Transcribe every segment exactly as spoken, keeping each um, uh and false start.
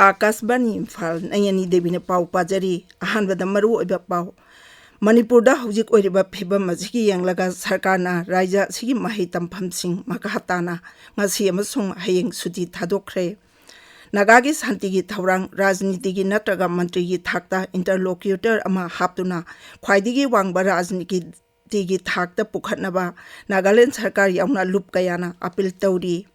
ꯑꯥꯀꯥꯁꯕꯥꯅꯤ ꯏꯝꯐꯥꯜ, ꯅꯌꯅꯤ ꯗꯦꯕꯤꯅ ꯄꯥꯎ ꯄꯥꯖꯔꯤ꯫ ꯑꯍꯥꯟꯕꯗ ꯃꯔꯨꯑꯣꯏꯕ ꯄꯥꯎ꯫ ꯃꯅꯤꯄꯨꯔꯗ ꯍꯧꯖꯤꯛ ꯑꯣꯏꯔꯤꯕ ꯐꯤꯕꯝ ꯑꯁꯤꯒꯤ ꯌꯦꯡꯂꯒ ꯁꯔꯀꯥꯔꯅ ꯔꯥꯖ꯭ꯌ ꯑꯁꯤꯒꯤ ꯃꯍꯩ ꯇꯝꯐꯝꯁꯤꯡ ꯃꯈꯥ ꯇꯥꯅ ꯉꯁꯤ ꯑꯃꯁꯨꯡ ꯍꯌꯦꯡ ꯁꯨꯇꯤ ꯊꯥꯗꯣꯛꯈ꯭ꯔꯦ꯫ ꯅꯥꯒꯥꯒꯤ ꯁꯥꯟꯇꯤꯒꯤ ꯊꯧꯔꯥꯡ ꯔꯥꯖꯅꯤꯇꯤꯒꯤ ꯅꯠꯇ꯭ꯔꯒ ꯃꯟꯇ꯭ꯔꯤꯒꯤ ꯊꯥꯛꯇ interlocutor ꯑꯃ ꯍꯥꯞꯇꯨꯅ ꯈ꯭ꯋꯥꯏꯗꯒꯤ ꯋꯥꯡꯕ ꯔꯥꯖꯅꯤꯇꯤꯒꯤ ꯊꯥꯛꯇ ꯄꯨꯈꯠꯅꯕ ꯅꯥꯒꯥꯂꯦꯟ ꯁꯔꯀꯥꯔ ꯌꯥꯎꯅ ꯂꯨꯞ ꯀꯌꯥꯅ ꯑꯥꯄꯤꯜ ꯇꯧꯔꯤ꯫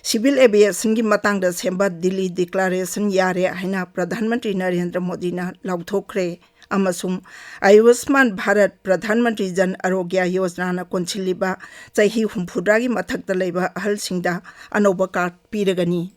Civil aviationꯒꯤ ꯃꯇꯥꯡꯗ ꯁꯦꯝꯕ ꯗꯤꯜꯂꯤ declaration ꯌꯥꯔꯦ ꯍꯥꯏꯅ ꯄ꯭ꯔꯙꯥꯟ ꯃꯟꯇ꯭ꯔꯤ ꯅꯔꯦꯟꯗ꯭ꯔ ꯃꯣꯗꯤꯅ ꯂꯥꯎꯊꯣꯛꯈ꯭ꯔꯦ꯫ ꯑꯃꯁꯨꯡ ꯑꯌꯨꯁꯃꯥꯟ ꯚꯥꯔꯠ ꯄ꯭ꯔꯙꯥꯟ ꯃꯟꯇ꯭ꯔꯤ ꯖꯟ ꯑꯔꯣꯒ꯭ꯌ ꯌꯣꯖꯅꯥꯅ ꯀꯣꯟꯁꯤꯜꯂꯤꯕ ꯆꯍꯤ ꯍꯨꯝꯐꯨꯇꯔꯥꯒꯤ ꯃꯊꯛꯇ ꯂꯩꯕ ꯑꯍꯜꯁꯤꯡꯗ ꯑꯅꯧꯕ card ꯄꯤꯔꯒꯅꯤ꯫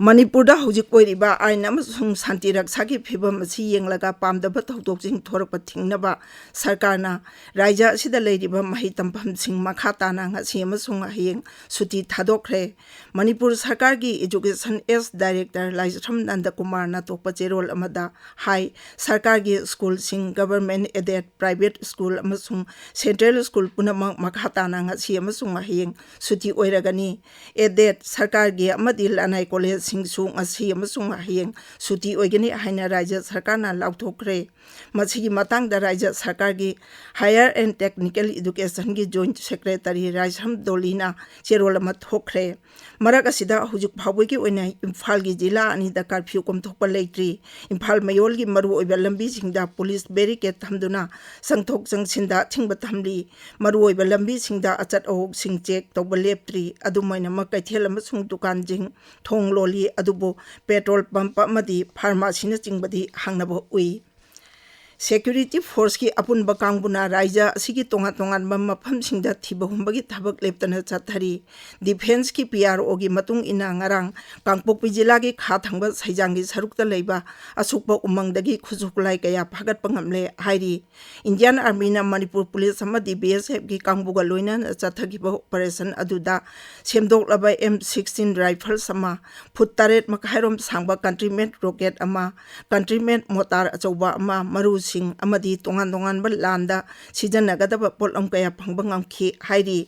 ꯃꯅꯤꯄꯨꯔꯗ ꯍꯧꯖꯤꯛ ꯑꯣꯏꯔꯤꯕ ꯑꯥꯏꯟ ꯑꯃꯁꯨꯡ ꯁꯥꯟꯇꯤ ꯔꯛꯁꯥꯒꯤ ꯐꯤꯕꯝ ꯑꯁꯤ ꯌꯦꯡꯂꯒ ꯄꯥꯝꯗꯕ ꯊꯧꯗꯣꯛꯁꯤꯡ ꯊꯣꯔꯛꯄ ꯊꯤꯡꯅꯕ ꯁꯔꯀꯥꯔꯅ ꯔꯥꯖ꯭ꯌ ꯑꯁꯤꯗ ꯂꯩꯔꯤꯕ ꯃꯍꯩ ꯇꯝꯐꯝꯁꯤꯡ ꯃꯈꯥ ꯇꯥꯅ ꯉꯁꯤ ꯑꯃꯁꯨꯡ ꯍꯌꯦꯡ ꯁꯨꯇꯤ ꯊꯥꯗꯣꯛꯈ꯭ꯔꯦ꯫ ꯃꯅꯤꯄꯨꯔ ꯁꯔꯀꯥꯔꯒꯤ Education S Director ꯂꯥꯏꯁ꯭ꯔꯝ ꯅꯟꯗꯀꯨꯃꯥꯔꯅ ꯊꯣꯛꯄ ꯆꯦꯔꯣꯜ ꯑꯃꯗ ꯍꯥꯏ, ꯁꯔꯀꯥꯔꯒꯤ ꯁ꯭ꯀꯨꯜꯁꯤꯡ, government aided, private school ꯑꯃꯁꯨꯡ central school ꯄꯨꯝꯅꯃꯛ ꯃꯈꯥ ꯇꯥꯅ ꯉꯁꯤ ꯑꯃꯁꯨꯡ ꯍꯌꯦꯡ ꯁꯨꯇꯤ ꯑꯣꯏꯔꯒꯅꯤ꯫ Aided, ꯁꯔꯀꯥꯔꯒꯤ ꯑꯃꯗꯤ ꯂꯅꯥꯏ ꯀꯣꯂꯦꯖꯁꯤꯡꯁꯨ ꯉꯁꯤ ꯑꯃꯁꯨꯡ ꯍꯌꯦꯡ ꯁꯨꯇꯤ ꯑꯣꯏꯒꯅꯤ ꯍꯥꯏꯅ ꯔꯥꯖ꯭ꯌ ꯁꯔꯀꯥꯔꯅ ꯂꯥꯎꯊꯣꯛꯈ꯭ꯔꯦ꯫ ꯃꯁꯤꯒꯤ ꯃꯇꯥꯡꯗ ꯔꯥꯖ꯭ꯌ ꯁꯔꯀꯥꯔꯒꯤ Higher and Technical Educationꯒꯤ Joint Secretary ꯔꯥꯏꯁ꯭ꯔꯝ ꯗꯣꯂꯤꯅ ꯆꯦꯔꯣꯜ ꯑꯃ ꯊꯣꯛꯈ꯭ꯔꯦ꯫ ꯃꯔꯛ ꯑꯁꯤꯗ ꯍꯧꯖꯤꯛ ꯐꯥꯎꯕꯒꯤ ꯑꯣꯏꯅ ꯏꯝꯐꯥꯜꯒꯤ ꯖꯤꯂꯥ ꯑꯅꯤꯗ curfew ꯀꯣꯝꯊꯣꯛꯄ ꯂꯩꯇ꯭ꯔꯤ꯫ ꯏꯝꯐꯥꯜ ꯃꯌꯣꯜꯒꯤ ꯃꯔꯨꯑꯣꯏꯕ ꯂꯝꯕꯤꯁꯤꯡꯗ police barricade ꯊꯝꯗꯨꯅ ꯆꯪꯊꯣꯛ ꯆꯪꯁꯤꯟꯗ ꯑꯊꯤꯡꯕ ꯊꯝꯂꯤ꯫ ꯃꯔꯨꯑꯣꯏꯕ ꯂꯝꯕꯤꯁꯤꯡꯗ ꯑꯆꯠ ꯑꯑꯣꯛꯁꯤꯡ check ꯇꯧꯕ ꯂꯦꯞꯇ꯭ꯔꯤ꯫ ꯑꯗꯨꯝ ꯑꯣꯏꯅꯃꯛ, ꯀꯩꯊꯦꯜ ꯑꯃꯁꯨꯡ ꯗꯨꯀꯥꯟꯁꯤꯡ ꯊꯣꯡ ꯂꯣꯜꯂꯤ, ꯑꯗꯨꯕꯨ petrol pump ꯑꯃꯗꯤ pharmacyꯅꯆꯤꯡꯕꯗꯤ ꯍꯥꯡꯅꯕ ꯎꯏ꯫ Security forceꯀꯤ ꯑꯄꯨꯟꯕ ꯀꯥꯡꯕꯨꯅ ꯔꯥꯖ꯭ꯌ ꯑꯁꯤꯒꯤ ꯇꯣꯉꯥꯟ ꯇꯣꯉꯥꯟꯕ ꯃꯐꯝꯁꯤꯡꯗ ꯊꯤꯕ ꯍꯨꯝꯕꯒꯤ ꯊꯕꯛ ꯂꯦꯞꯇꯅ ꯆꯠꯊꯔꯤ꯫ Defenceꯀꯤ P R Oꯒꯤ ꯃꯇꯨꯡ ꯏꯟꯅ, ꯉꯔꯥꯡ ꯀꯥꯡꯄꯣꯛꯄꯤ ꯖꯤꯂꯥꯒꯤ ꯈꯥ ꯊꯪꯕ ꯁꯩꯖꯥꯡꯒꯤ ꯁꯔꯨꯛꯇ ꯂꯩꯕ ꯑꯁꯣꯛꯄ ꯎꯃꯪꯗꯒꯤ ꯈꯨꯠꯁꯨ ꯈꯨꯠꯂꯥꯏ ꯀꯌꯥ ꯐꯥꯒꯠꯄ ꯉꯝꯂꯦ ꯍꯥꯏꯔꯤ꯫ Indian Armyꯅ ꯃꯅꯤꯄꯨꯔ Police ꯑꯃꯗꯤ B S Fꯀꯤ ꯀꯥꯡꯕꯨꯒ ꯂꯣꯏꯅꯅ ꯆꯠꯊꯈꯤꯕ operation ꯑꯗꯨꯗ ꯁꯦꯝꯗꯣꯛꯂꯕ M sixteen rifles ꯑꯃ, ꯐꯨꯠ ꯇꯔꯦꯠ ꯃꯈꯥꯏꯔꯣꯝ ꯁꯥꯡꯕ country made rocket ꯑꯃ, country made mortar ꯑꯆꯧꯕ ꯑꯃ, ꯃꯔꯨ ꯁꯤꯡ ꯑꯃꯗꯤ ꯇꯣꯉꯥꯟ ꯇꯣꯉꯥꯟꯕ ꯂꯥꯟꯗ ꯁꯤꯖꯤꯟꯅꯒꯗꯕ ꯄꯣꯠꯂꯝ ꯀꯌꯥ ꯐꯪꯕ ꯉꯝꯈꯤ ꯍꯥꯏꯔꯤ꯫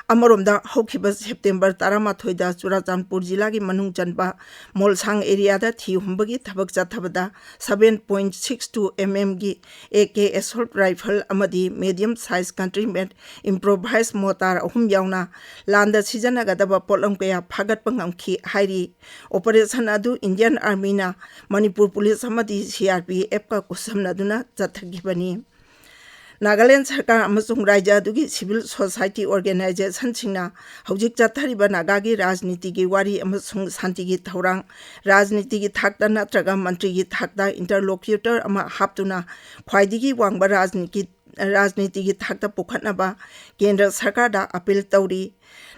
ꯑꯃꯔꯣꯝꯗ, ꯍꯧꯈꯤꯕ ꯁꯦꯞꯇꯦꯝꯕꯔ ꯇꯔꯥꯃꯥꯊꯣꯏꯗ ꯆꯨꯔꯥꯆꯥꯟꯄꯨꯔ ꯖꯤꯂꯥꯒꯤ ꯃꯅꯨꯡ ꯆꯟꯕ ꯃꯣꯜꯁꯥꯡ ꯑꯦꯔꯤꯌꯥꯗ ꯊꯤ ꯍꯨꯝꯕꯒꯤ ꯊꯕꯛ ꯆꯠꯊꯕꯗ seven point six two M M ꯒꯤ A K assault rifle ꯑꯃꯗꯤ medium size country made improvised mortar ꯑꯍꯨꯝ ꯌꯥꯎꯅ ꯂꯥꯟꯗ ꯁꯤꯖꯤꯟꯅꯒꯗꯕ ꯄꯣꯠꯂꯝ ꯀꯌꯥ ꯐꯥꯒꯠꯄ ꯉꯝꯈꯤ ꯍꯥꯏꯔꯤ꯫ ꯑꯣꯄꯔꯦꯁꯟ ꯑꯗꯨ ꯏꯟꯗꯤꯌꯟ ꯑꯥꯔꯃꯤꯅ ꯃꯅꯤꯄꯨꯔ ꯄꯨꯂꯤꯁ ꯑꯃꯗꯤ C R P F ꯀ ꯈꯨꯠꯁꯝꯅꯗꯨꯅ ꯆꯠꯊꯈꯤꯕꯅꯤ꯫ ꯅꯥꯒꯥꯂꯦꯟ ꯁꯔꯀꯥꯔ ꯑꯃꯁꯨꯡ ꯔꯥꯖ꯭ꯌ ꯑꯗꯨꯒꯤ civil society organization ꯁꯤꯡꯅ ꯍꯧꯖꯤꯛ ꯆꯠꯊꯔꯤꯕ ꯅꯥꯒꯥꯒꯤ ꯔꯥꯖꯅꯤꯇꯤꯒꯤ ꯋꯥꯔꯤ ꯑꯃꯁꯨꯡ ꯁꯥꯟꯇꯤꯒꯤ ꯊꯧꯔꯥꯡ, ꯔꯥꯖꯅꯤꯇꯤꯒꯤ ꯊꯥꯛꯇ ꯅꯠꯇ꯭ꯔꯒ ꯃꯟꯇ꯭ꯔꯤꯒꯤ ꯊꯥꯛꯇ interlocutor ꯑꯃ ꯍꯥꯞꯇꯨꯅ ꯈ꯭ꯋꯥꯏꯗꯒꯤ ꯋꯥꯡꯕ ꯔꯥꯖꯅꯤꯇꯤ-, ꯔꯥꯖꯅꯤꯇꯤꯒꯤ ꯊꯥꯛꯇ ꯄꯨꯈꯠꯅꯕ ꯀꯦꯟꯗ꯭ꯔ ꯁꯔꯀꯥꯔꯗ ꯑꯄꯤꯜ ꯇꯧꯔꯤ꯫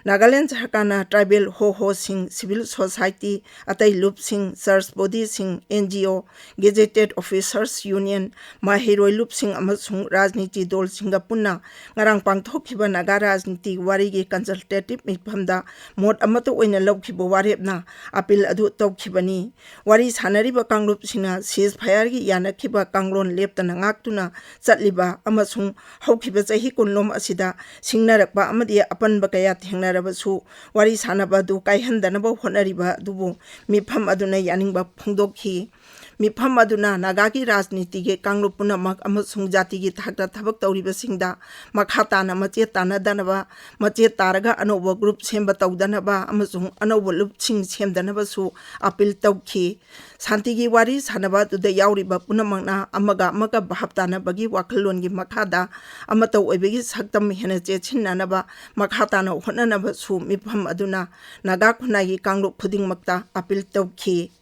ꯅꯥꯒꯥꯂꯦꯟ ꯁꯔꯀꯥꯔꯅ tribal ꯍꯣꯍꯣꯁꯤꯡ, civil society, ꯑꯇꯩ ꯂꯨꯞꯁꯤꯡ, church bodyꯁꯤꯡ, N G O, gazetted officers union, ꯃꯍꯩꯔꯣꯏ ꯂꯨꯞꯁꯤꯡ ꯑꯃꯁꯨꯡ ꯔꯥꯖꯅꯤꯇꯤ ꯗꯣꯜꯁꯤꯡꯒ ꯄꯨꯟꯅ ꯉꯔꯥꯡ ꯄꯥꯡꯊꯣꯛꯈꯤꯕ ꯅꯥꯒꯥ ꯔꯥꯖꯅꯤꯇꯤ ꯋꯥꯔꯤꯒꯤ consultative ꯃꯤꯐꯝꯗ ꯃꯣꯠ ꯑꯃꯠꯇ ꯑꯣꯏꯅ ꯂꯧꯈꯤꯕ ꯋꯥꯔꯦꯞꯅ ꯑꯄꯤꯜ ꯑꯗꯨ ꯇꯧꯈꯤꯕꯅꯤ꯫ ꯋꯥꯔꯤ ꯁꯥꯟꯅꯔꯤꯕ ꯀꯥꯡꯂꯨꯞꯁꯤꯡꯅ ceasefire ꯒꯤ ꯌꯥꯅꯈꯤꯕ ꯀꯥꯡꯂꯣꯟ ꯂꯦꯞꯇꯅ ꯉꯥꯛꯇꯨꯅ ꯆꯠꯂꯤꯕ ꯑꯃꯁꯨꯡ ꯍꯧꯈꯤꯕ ꯆꯍꯤ ꯀꯨꯟꯂꯣꯝ ꯑꯁꯤꯗ ꯁꯤꯡꯅꯔꯛꯄ ꯑꯃꯗꯤ ꯑꯄꯟꯕ ꯀꯌꯥ ꯊꯦꯡꯅꯔꯕꯁꯨ, ꯋꯥꯔꯤ ꯁꯥꯟꯅꯕ ꯑꯗꯨ ꯀꯥꯏꯍꯟꯗꯅꯕ ꯍꯣꯠꯅꯔꯤꯕ ꯑꯗꯨꯕꯨ ꯃꯤꯐꯝ ꯑꯗꯨꯅ ꯌꯥꯅꯤꯡꯕ ꯐꯣꯡꯗꯣꯛꯈꯤ꯫ ꯃꯤꯐꯝ ꯑꯗꯨꯅ ꯅꯥꯒꯥꯒꯤ ꯔꯥꯖꯅꯤꯇꯤꯒꯤ ꯀꯥꯡꯂꯨꯞ ꯄꯨꯝꯅꯃꯛ ꯑꯃꯁꯨꯡ ꯖꯥꯇꯤꯒꯤ ꯊꯥꯛꯇ ꯊꯕꯛ ꯇꯧꯔꯤꯕꯁꯤꯡꯗ ꯃꯈꯥ ꯇꯥꯅ ꯃꯆꯦꯠ ꯇꯥꯅꯗꯅꯕ, ꯃꯆꯦꯠ ꯇꯥꯔꯒ ꯑꯅꯧꯕ group ꯁꯦꯝꯕ ꯇꯧꯗꯅꯕ ꯑꯃꯁꯨꯡ ꯑꯅꯧꯕ ꯂꯨꯞꯁꯤꯡ ꯁꯦꯝꯗꯅꯕꯁꯨ ꯑꯄꯤꯜ ꯇꯧꯈꯤ꯫ ꯁꯥꯟꯇꯤꯒꯤ ꯋꯥꯔꯤ ꯁꯥꯟꯅꯕ ꯑꯗꯨꯗ ꯌꯥꯎꯔꯤꯕ ꯄꯨꯝꯅꯃꯛꯅ ꯑꯃꯒ ꯑꯃꯒ ꯚꯥꯞ ꯇꯥꯅꯕꯒꯤ ꯋꯥꯈꯜꯂꯣꯟꯒꯤ ꯃꯈꯥꯗ ꯑꯃꯠꯇ ꯑꯣꯏꯕꯒꯤ ꯁꯛꯇꯝ ꯍꯦꯟꯅ ꯆꯦꯠꯁꯤꯟꯅꯅꯕ ꯃꯈꯥ ꯇꯥꯅ ꯍꯣꯠꯅꯅꯕꯁꯨ ꯃꯤꯐꯝ ꯑꯗꯨꯅ ꯅꯥꯒꯥ ꯈꯨꯟꯅꯥꯏꯒꯤ ꯀꯥꯡꯂꯨꯞ ꯈꯨꯗꯤꯡꯃꯛꯇ ꯑꯄꯤꯜ ꯇꯧꯈꯤ꯫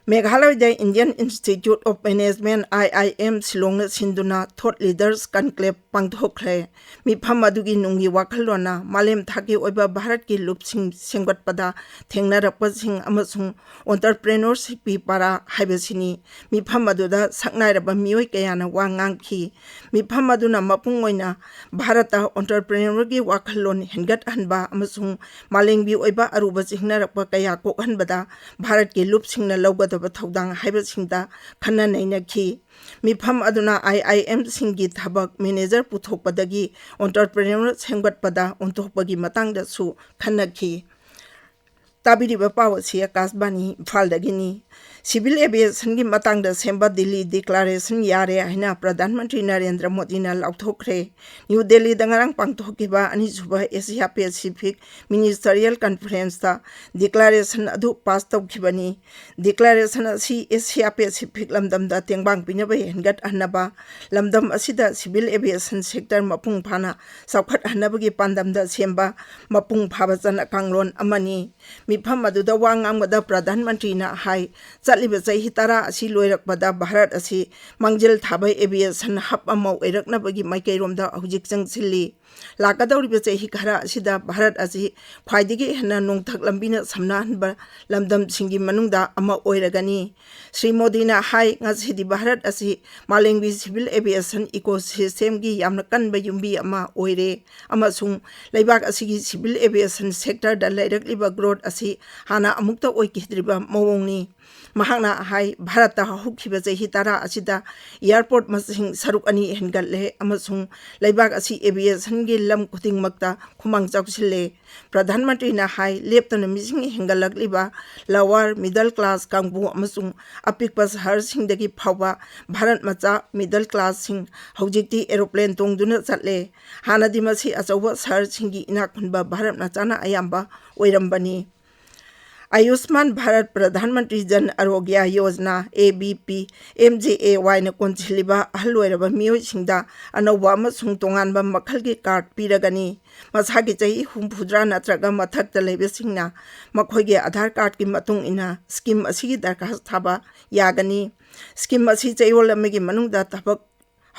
ꯃꯦꯘꯥꯂꯌꯗ Indian Institute of Management, I I M, ꯁꯤꯂꯣꯡꯅ ꯁꯤꯟꯗꯨꯅ Thought Leaders Conclave ꯄꯥꯡꯊꯣꯛꯈ꯭ꯔꯦ꯫ ꯃꯤꯐꯝ ꯑꯗꯨꯒꯤ ꯅꯨꯡꯒꯤ ꯋꯥꯈꯜꯂꯣꯟꯅ ꯃꯥꯂꯦꯝ ꯊꯥꯛꯀꯤ ꯑꯣꯏꯕ ꯚꯥꯔꯠꯀꯤ ꯂꯨꯞꯁꯤꯡ ꯁꯦꯝꯒꯠꯄꯗ ꯊꯦꯡꯅꯔꯛꯄꯁꯤꯡ ꯑꯃꯁꯨꯡ entrepreneurship ꯀꯤ ꯄꯥꯔꯥ ꯍꯥꯏꯕꯁꯤꯅꯤ꯫ ꯃꯤꯐꯝ ꯑꯗꯨꯗ ꯁꯛꯅꯥꯏꯔꯕ ꯃꯤꯑꯣꯏ ꯀꯌꯥꯅ ꯋꯥ ꯉꯥꯡꯈꯤ꯫ ꯃꯤꯐꯝ ꯑꯗꯨꯅ ꯃꯄꯨꯡ ꯑꯣꯏꯅ ꯚꯥꯔꯠꯇ entrepreneur ꯒꯤ ꯋꯥꯈꯜꯂꯣꯟ ꯍꯦꯟꯒꯠꯍꯟꯕ ꯑꯃꯁꯨꯡ ꯃꯥꯂꯦꯝꯒꯤ ꯑꯣꯏꯕ ꯑꯔꯨꯕ ꯆꯤꯡꯅꯔꯛꯄ ꯀꯌꯥ ꯀꯣꯛꯍꯟꯕꯗ ꯚꯥꯔꯠꯀꯤ ꯂꯨꯞꯁꯤꯡꯅ ꯂꯧꯒꯗꯕ ꯊꯧꯗꯥꯡ ꯍꯥꯏꯕꯁꯤꯡꯗ ꯈꯟꯅ ꯅꯩꯅꯈꯤ꯫ ꯃꯤꯐꯝ ꯑꯗꯨꯅ IIMꯁꯤꯡꯒꯤ ꯊꯕꯛ ꯃꯦꯅꯦꯖꯔ ꯄꯨꯊꯣꯛꯄꯗꯒꯤ entrepreneur ꯁꯦꯝꯒꯠꯄꯗ ꯑꯣꯟꯊꯣꯛꯄꯒꯤ ꯃꯇꯥꯡꯗꯁꯨ ꯈꯟꯅꯈꯤ꯫ ꯇꯥꯕꯤꯔꯤꯕ ꯄꯥꯎ ꯑꯁꯤ ꯑꯀꯥꯁꯕꯥꯅꯤ ꯏꯝꯐꯥꯜꯗꯒꯤꯅꯤ꯫ Civil Aviationꯒꯤ ꯃꯇꯥꯡꯗ ꯁꯦꯝꯕ ꯗꯤꯜꯂꯤ Declaration ꯌꯥꯔꯦ ꯍꯥꯏꯅ ꯄ꯭ꯔꯙꯥꯟ ꯃꯟꯇ꯭ꯔꯤ ꯅꯔꯦꯟꯗ꯭ꯔ ꯃꯣꯗꯤꯅ ꯂꯥꯎꯊꯣꯛꯈ꯭ꯔꯦ꯫ ꯅ꯭ꯌꯨ ꯗꯦꯜꯂꯤꯗ ꯉꯔꯥꯡ ꯄꯥꯡꯊꯣꯛꯈꯤꯕ ꯑꯅꯤꯁꯨꯕ Asia Pacific Ministerial Conferenceꯇ declaration ꯑꯗꯨ ꯄꯥꯁ ꯇꯧꯈꯤꯕꯅꯤ꯫ Declaration ꯑꯁꯤ Asia Pacific ꯂꯝꯗꯝꯗ ꯇꯦꯡꯕꯥꯡ ꯄꯤꯅꯕ ꯍꯦꯟꯒꯠꯍꯟꯅꯕ, ꯂꯝꯗꯝ ꯑꯁꯤꯗ civil aviation sector ꯃꯄꯨꯡ ꯐꯥꯅ ꯆꯥꯎꯈꯠꯍꯟꯅꯕꯒꯤ ꯄꯥꯟꯗꯝꯗ ꯁꯦꯝꯕ ꯃꯄꯨꯡ ꯐꯥꯕ ꯆꯠꯅ ꯀꯥꯡꯂꯣꯟ ꯑꯃꯅꯤ꯫ ꯃꯤꯐꯝ ꯑꯗꯨꯗ ꯋꯥ ꯉꯥꯡꯕꯗ ꯄ꯭ꯔꯙꯥꯟ ꯃꯟꯇ꯭ꯔꯤꯅ ꯍꯥꯏ, ꯆꯠꯂꯤꯕ ꯆꯍꯤ ꯇꯔꯥ ꯑꯁꯤ ꯂꯣꯏꯔꯛꯄꯗ ꯚꯥꯔꯠ ꯑꯁꯤ ꯃꯥꯡꯖꯤꯜ ꯊꯥꯕ aviation hub ꯑꯃ ꯑꯣꯏꯔꯛꯅꯕꯒꯤ ꯃꯥꯏꯀꯩꯔꯣꯝꯗ ꯍꯧꯖꯤꯛ ꯆꯪꯁꯤꯜꯂꯤ꯫ ꯂꯥꯛꯀꯗꯧꯔꯤꯕ ꯆꯍꯤ ꯈꯔ ꯑꯁꯤꯗ ꯚꯥꯔꯠ ꯑꯁꯤ ꯈ꯭ꯋꯥꯏꯗꯒꯤ ꯍꯦꯟꯅ ꯅꯣꯡꯊꯛ ꯂꯝꯕꯤꯅ ꯁꯝꯅꯍꯟꯕ ꯂꯝꯗꯝꯁꯤꯡꯒꯤ ꯃꯅꯨꯡꯗ ꯑꯃ ꯑꯣꯏꯔꯒꯅꯤ꯫ ꯁ꯭ꯔꯤ ꯃꯣꯗꯤꯅ ꯍꯥꯏ, ꯉꯁꯤꯗꯤ ꯚꯥꯔꯠ ꯑꯁꯤ ꯃꯥꯂꯦꯝꯒꯤ civil aviation ecosystemꯒꯤ ꯌꯥꯝꯅ ꯀꯟꯕ ꯌꯨꯝꯕꯤ ꯑꯃ ꯑꯣꯏꯔꯦ ꯑꯃꯁꯨꯡ ꯂꯩꯕꯥꯛ ꯑꯁꯤꯒꯤ civil aviation sectorꯗ ꯂꯩꯔꯛꯂꯤꯕ growth ꯑꯁꯤ ꯍꯥꯟꯅ ꯑꯃꯨꯛꯇ ꯑꯣꯏꯈꯤꯗ꯭ꯔꯤꯕ ꯃꯑꯣꯡꯅꯤ꯫ ꯃꯍꯥꯛꯅ ꯍꯥꯏ, ꯚꯥꯔꯠꯇ ꯍꯧꯈꯤꯕ ꯆꯍꯤ ꯇꯔꯥ ꯑꯁꯤꯗ airport ꯃꯁꯤꯡ ꯁꯔꯨꯛ ꯑꯅꯤ ꯍꯦꯟꯒꯠꯂꯦ ꯑꯃꯁꯨꯡ ꯂꯩꯕꯥꯛ ꯑꯁꯤ aviationꯒꯤ ꯂꯝ ꯈꯨꯗꯤꯡꯃꯛꯇ ꯈꯨꯃꯥꯡ ꯆꯥꯎꯁꯤꯜꯂꯦ꯫ ꯄ꯭ꯔꯙꯥꯟ ꯃꯟꯇ꯭ꯔꯤꯅ ꯍꯥꯏ, ꯂꯦꯞꯇꯅ ꯃꯤꯁꯤꯡ ꯍꯦꯟꯒꯠꯂꯛꯂꯤꯕ lower middle class ꯀꯥꯡꯕꯨ ꯑꯃꯁꯨꯡ ꯑꯄꯤꯛꯄ ꯁꯍꯔꯁꯤꯡꯗꯒꯤ ꯐꯥꯎꯕ ꯚꯥꯔꯠ ꯃꯆꯥ middle classꯁꯤꯡ ꯍꯧꯖꯤꯛꯇꯤ aeroplane ꯇꯣꯡꯗꯨꯅ ꯆꯠꯂꯦ꯫ ꯍꯥꯟꯅꯗꯤ ꯃꯁꯤ ꯑꯆꯧꯕ ꯁꯍꯔꯁꯤꯡꯒꯤ ꯏꯅꯥꯛ ꯈꯨꯟꯕ ꯚꯥꯔꯠ ꯃꯆꯥꯅ ꯑꯌꯥꯝꯕ ꯑꯣꯏꯔꯝꯕꯅꯤ꯫ ꯑꯌꯨꯁꯃꯥꯟ ꯚꯥꯔꯠ ꯄ꯭ꯔꯙꯥꯟ ꯃꯟꯇ꯭ꯔꯤ ꯖꯟ ꯑꯔꯣꯒ꯭ꯌ ꯌꯣꯖꯅꯥ, ABP, MJAYꯅ ꯀꯣꯟꯁꯤꯜꯂꯤꯕ ꯑꯍꯜ ꯑꯣꯏꯔꯕ ꯃꯤꯑꯣꯏꯁꯤꯡꯗ ꯑꯅꯧꯕ ꯑꯃꯁꯨꯡ ꯇꯣꯉꯥꯟꯕ ꯃꯈꯜꯒꯤ card ꯄꯤꯔꯒꯅꯤ꯫ ꯃꯁꯥꯒꯤ ꯆꯍꯤ ꯍꯨꯝꯐꯨꯇꯔꯥ ꯅꯠꯇ꯭ꯔꯒ ꯃꯊꯛꯇ ꯂꯩꯕꯁꯤꯡꯅ ꯃꯈꯣꯏꯒꯤ ꯑꯥꯙꯥꯔ cardꯀꯤ ꯃꯇꯨꯡ ꯏꯟꯅ scheme ꯑꯁꯤꯒꯤ ꯗꯔꯈꯥꯁ ꯊꯥꯕ ꯌꯥꯒꯅꯤ꯫ Scheme ꯑꯁꯤ ꯆꯌꯣꯜ ꯑꯃꯒꯤ ꯃꯅꯨꯡꯗ ꯊꯕꯛ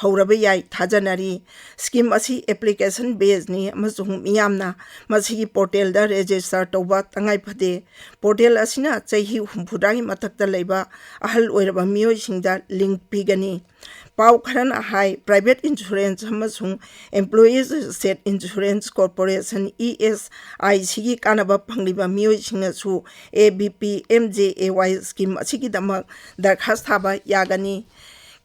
ꯍꯧꯔꯕ ꯌꯥꯏ ꯊꯥꯖꯅꯔꯤ꯫ Scheme ꯑꯁꯤ application based ꯅꯤ ꯑꯃꯁꯨꯡ ꯃꯤꯌꯥꯝꯅ ꯃꯁꯤꯒꯤ portal ꯗ register ꯇꯧꯕ ꯇꯉꯥꯏ ꯐꯗꯦ꯫ Portal ꯑꯁꯤꯅ ꯆꯍꯤ ꯍꯨꯝꯐꯨꯇꯔꯥꯒꯤ ꯃꯊꯛꯇ ꯂꯩꯕ ꯑꯍꯜ ꯑꯣꯏꯔꯕ ꯃꯤꯑꯣꯏꯁꯤꯡꯗ link ꯄꯤꯒꯅꯤ꯫ ꯄꯥꯎ ꯈꯔꯅ ꯍꯥꯏ, private insurance ꯑꯃꯁꯨꯡ Employees State Insurance Corporation, E S I C ꯒꯤ ꯀꯥꯟꯅꯕ ꯐꯪꯂꯤꯕ ꯃꯤꯑꯣꯏꯁꯤꯡꯅꯁꯨ A B P M J A Y scheme ꯑꯁꯤꯒꯤꯗꯃꯛ ꯗꯔꯈꯥꯁ ꯊꯥꯕ ꯌꯥꯒꯅꯤ꯫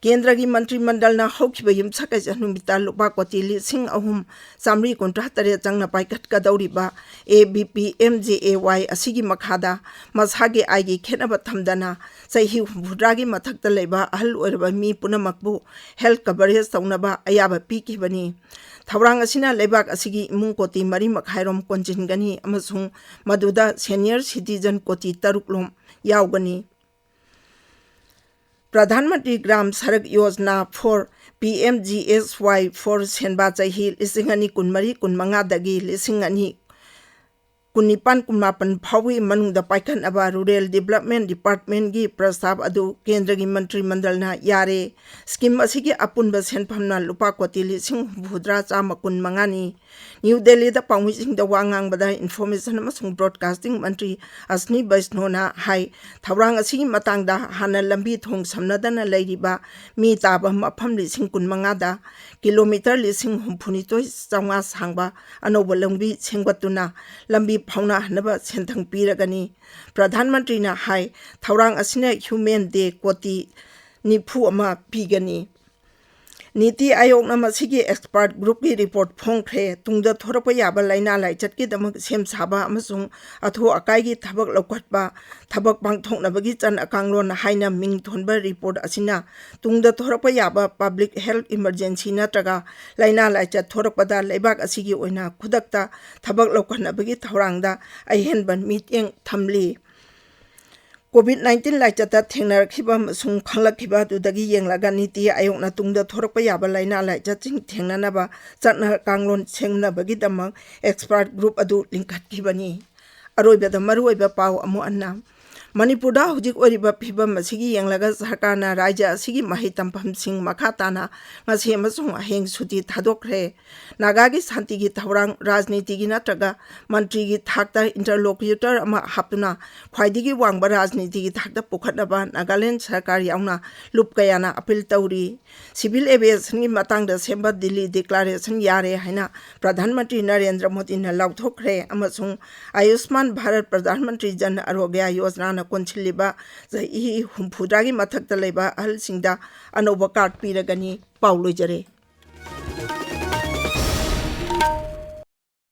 ꯀꯦꯟꯗ꯭ꯔꯒꯤ ꯃꯟꯇ꯭ꯔꯤ ꯃꯟꯗꯜꯅ ꯍꯧꯈꯤꯕ ꯌꯨꯝꯁꯀꯩꯁ ꯅꯨꯃꯤꯠꯇ ꯂꯨꯄꯥ ꯀꯣꯇꯤ ꯂꯤꯁꯤꯡ ꯑꯍꯨꯝ ꯆꯥꯃꯔꯤ ꯀꯨꯟꯊ꯭ꯔꯥ ꯇꯔꯦꯠ ꯆꯪꯅ ꯄꯥꯏꯈꯠꯀꯗꯧꯔꯤꯕ A B P M J A Y ꯑꯁꯤꯒꯤ ꯃꯈꯥꯗ ꯃꯁꯥꯒꯤ ꯑꯥꯏꯒꯤ ꯈꯦꯠꯅꯕ ꯊꯝꯗꯅ ꯆꯍꯤ ꯍꯨꯝꯐꯨꯇꯔꯥꯒꯤ ꯃꯊꯛꯇ ꯂꯩꯕ ꯑꯍꯜ ꯑꯣꯏꯔꯕ ꯃꯤ ꯄꯨꯝꯅꯃꯛꯄꯨ health coverage ꯇꯧꯅꯕ ꯑꯌꯥꯕ ꯄꯤꯈꯤꯕꯅꯤ꯫ ꯊꯧꯔꯥꯡ ꯑꯁꯤꯅ ꯂꯩꯕꯥꯛ ꯑꯁꯤꯒꯤ ꯏꯃꯨꯡ ꯀꯣꯇꯤ ꯃꯔꯤ ꯃꯈꯥꯏꯔꯣꯝ ꯀꯣꯟꯁꯤꯟꯒꯅꯤ ꯑꯃꯁꯨꯡ ꯃꯗꯨꯗ senior citizen ꯀꯣꯇꯤ ꯇꯔꯨꯛ ꯂꯣꯝ ꯌꯥꯎꯒꯅꯤ꯫ Pradhan Mantri Gram Sadak Yojana four, P M G S Y four, ꯁꯦꯟꯕ ꯆꯍꯤ ꯂꯤꯁꯤꯡ ꯑꯅꯤ ꯀꯨꯟꯃꯔꯤ ꯀꯨꯟꯃꯉꯥꯗꯒꯤ ꯂꯤꯁꯤꯡ ꯑꯅꯤ ꯀꯨꯟꯅꯤꯄꯥꯟ ꯀꯨꯟꯃꯥꯄꯟ ꯐꯥꯎꯕꯒꯤ ꯃꯅꯨꯡꯗ ꯄꯥꯏꯈꯠꯅꯕ Rural Development Department ꯀꯤ ꯄ꯭ꯔꯁꯇꯥꯕ ꯑꯗꯨ ꯀꯦꯟꯗ꯭ꯔꯒꯤ ꯃꯟꯇ꯭ꯔꯤ ꯃꯟꯗꯜꯅ ꯌꯥꯔꯦ꯫ Scheme ꯑꯁꯤꯒꯤ ꯑꯄꯨꯟꯕ ꯁꯦꯟꯐꯝꯅ ꯂꯨꯄꯥ ꯀꯣꯇꯤ ꯂꯤꯁꯤꯡ ꯍꯨꯝꯐꯨꯇꯔꯥ ꯆꯥꯝꯃ ꯀꯨꯟ ꯃꯉꯥꯅꯤ꯫ ꯅ꯭ꯌꯨ ꯗꯦꯜꯂꯤꯗ ꯄꯥꯎꯃꯤꯁꯤꯡꯗ ꯋꯥ ꯉꯥꯡꯕꯗ Information ꯑꯃꯁꯨꯡ Broadcasting ꯃꯟꯇ꯭ꯔꯤ ꯑꯁ꯭ꯅꯤ ꯕꯩꯁꯅꯣꯅ ꯍꯥꯏ, ꯊꯧꯔꯥꯡ ꯑꯁꯤꯒꯤ ꯃꯇꯥꯡꯗ ꯍꯥꯟꯅ ꯂꯝꯕꯤ ꯊꯣꯡ ꯁꯝꯅꯗꯅ ꯂꯩꯔꯤꯕ ꯃꯤ ꯇꯥꯕ ꯃꯐꯝ ꯂꯤꯁꯤꯡ ꯀꯨꯟꯃꯉꯥꯗ ꯀꯤꯂꯣꯃꯤꯇꯔ ꯂꯤꯁꯤꯡ ꯍꯨꯝꯐꯨꯅꯤꯊꯣꯏ ꯆꯥꯝꯃꯉꯥ ꯁꯥꯡꯕ ꯑꯅꯧꯕ ꯂꯝꯕꯤ ꯁꯦꯝꯒꯠꯇꯨꯅ ꯂꯝꯕꯤ ꯐꯥꯎꯅꯍꯟꯅꯕ ꯁꯦꯟꯊꯪ ꯄꯤꯔꯒꯅꯤ꯫ ꯄ꯭ꯔꯙꯥꯟ ꯃꯟꯇ꯭ꯔꯤꯅ ꯍꯥꯏ, ꯊꯧꯔꯥꯡ ꯑꯁꯤꯅ human day ꯀꯣꯇꯤ ꯅꯤꯐꯨ ꯑꯃ ꯄꯤꯒꯅꯤ꯫ ꯅꯤꯇꯤ ꯑꯥꯌꯣꯒꯅ ꯃꯁꯤꯒꯤ expert group ꯀꯤ report ꯐꯣꯡꯈ꯭ꯔꯦ꯫ ꯇꯨꯡꯗ ꯊꯣꯔꯛꯄ ꯌꯥꯕ ꯂꯥꯏꯅꯥ ꯂꯥꯏꯆꯠꯀꯤꯗꯃꯛ ꯁꯦꯝ ꯁꯥꯕ ꯑꯃꯁꯨꯡ ꯑꯊꯨ ꯑꯀꯥꯏꯒꯤ ꯊꯕꯛ ꯂꯧꯈꯠꯄ, ꯊꯕꯛ ꯄꯥꯡꯊꯣꯛꯅꯕꯒꯤ ꯆꯠꯅ ꯀꯥꯡꯂꯣꯟ ꯍꯥꯏꯅ ꯃꯤꯡ ꯊꯣꯟꯕ report ꯑꯁꯤꯅ ꯇꯨꯡꯗ ꯊꯣꯔꯛꯄ ꯌꯥꯕ public health emergency ꯅꯠꯇ꯭ꯔꯒ ꯂꯥꯏꯅꯥ ꯂꯥꯏꯆꯠ ꯊꯣꯔꯛꯄꯗ ꯂꯩꯕꯥꯛ ꯑꯁꯤꯒꯤ ꯑꯣꯏꯅ ꯈꯨꯗꯛꯇ ꯊꯕꯛ ꯂꯧꯈꯠꯅꯕꯒꯤ ꯊꯧꯔꯥꯡꯗ ꯑꯍꯦꯟꯕ ꯃꯤꯠꯌꯦꯡ ꯊꯝꯂꯤ꯫ COVID nineteen ꯂꯥꯏꯆꯠꯇ ꯊꯦꯡꯅꯔꯛꯈꯤꯕ ꯑꯃꯁꯨꯡ ꯈꯪꯂꯛꯈꯤꯕ ꯑꯗꯨꯗꯒꯤ ꯌꯦꯡꯂꯒ ꯅꯤꯇꯤ ꯑꯥꯌꯣꯒꯅ ꯇꯨꯡꯗ ꯊꯣꯔꯛꯄ ꯌꯥꯕ ꯂꯥꯏꯅꯥ ꯂꯥꯏꯆꯠꯁꯤꯡ ꯊꯦꯡꯅꯅꯕ ꯆꯠꯅ ꯀꯥꯡꯂꯣꯟ ꯁꯦꯝꯅꯕꯒꯤꯗꯃꯛ expert group ꯑꯗꯨ ꯂꯤꯡꯈꯠꯈꯤꯕꯅꯤ꯫ ꯑꯔꯣꯏꯕꯗ ꯃꯔꯨꯑꯣꯏꯕ ꯄꯥꯎ ꯑꯃꯨꯛ ꯍꯟꯅ꯫ ꯃꯅꯤꯄꯨꯔꯗ ꯍꯧꯖꯤꯛ ꯑꯣꯏꯔꯤꯕ ꯐꯤꯕꯝ ꯑꯁꯤꯒꯤ ꯌꯦꯡꯂꯒ ꯁꯔꯀꯥꯔꯅ ꯔꯥꯖ꯭ꯌ ꯑꯁꯤꯒꯤ ꯃꯍꯩ ꯇꯝꯐꯝꯁꯤꯡ ꯃꯈꯥ ꯇꯥꯅ ꯉꯁꯤ ꯑꯃꯁꯨꯡ ꯍꯌꯦꯡ ꯁꯨꯇꯤ ꯊꯥꯗꯣꯛꯈ꯭ꯔꯦ꯫ ꯅꯥꯒꯥꯒꯤ ꯁꯥꯟꯇꯤꯒꯤ ꯊꯧꯔꯥꯡ ꯔꯥꯖꯅꯤꯇꯤꯒꯤ ꯅꯠꯇ꯭ꯔꯒ ꯃꯟꯇ꯭ꯔꯤꯒꯤ ꯊꯥꯛꯇ interlocutor ꯑꯃ ꯍꯥꯞꯇꯨꯅ ꯈ꯭ꯋꯥꯏꯗꯒꯤ ꯋꯥꯡꯕ ꯔꯥꯖꯅꯤꯇꯤꯒꯤ ꯊꯥꯛꯇ ꯄꯨꯈꯠꯅꯕ ꯅꯥꯒꯥꯂꯦꯟꯗ ꯁꯔꯀꯥꯔ ꯌꯥꯎꯅ ꯂꯨꯞ ꯀꯌꯥꯅ ꯑꯄꯤꯜ ꯇꯧꯔꯤ꯫ Civil aviationꯒꯤ ꯃꯇꯥꯡꯗ ꯁꯦꯝꯕ ꯗꯤꯜꯂꯤ declaration ꯌꯥꯔꯦ ꯍꯥꯏꯅ ꯄ꯭ꯔꯙꯥꯟ ꯃꯟꯇ꯭ꯔꯤ ꯅꯔꯦꯟꯗ꯭ꯔ ꯃꯣꯗꯤꯅ ꯂꯥꯎꯊꯣꯛꯈ꯭ꯔꯦ ꯑꯃꯁꯨꯡ ꯑꯌꯨꯁꯃꯥꯟ ꯚꯥꯔꯠ ꯄ꯭ꯔꯙꯥꯟ ꯃꯟꯇ꯭ꯔꯤ ꯖꯟ ꯑꯔꯣꯒ꯭ꯌ ꯌꯣꯖꯅꯥꯅ ꯀꯣꯟꯁꯤꯜꯂꯤꯕ ꯆꯍꯤ ꯍꯨꯝꯐꯨꯇꯔꯥꯒꯤ ꯃꯊꯛꯇ ꯂꯩꯕ ꯑꯍꯜꯁꯤꯡꯗ ꯑꯅꯧꯕ card ꯄꯤꯔꯒꯅꯤ꯫ ꯄꯥꯎ ꯂꯣꯏꯖꯔꯦ꯫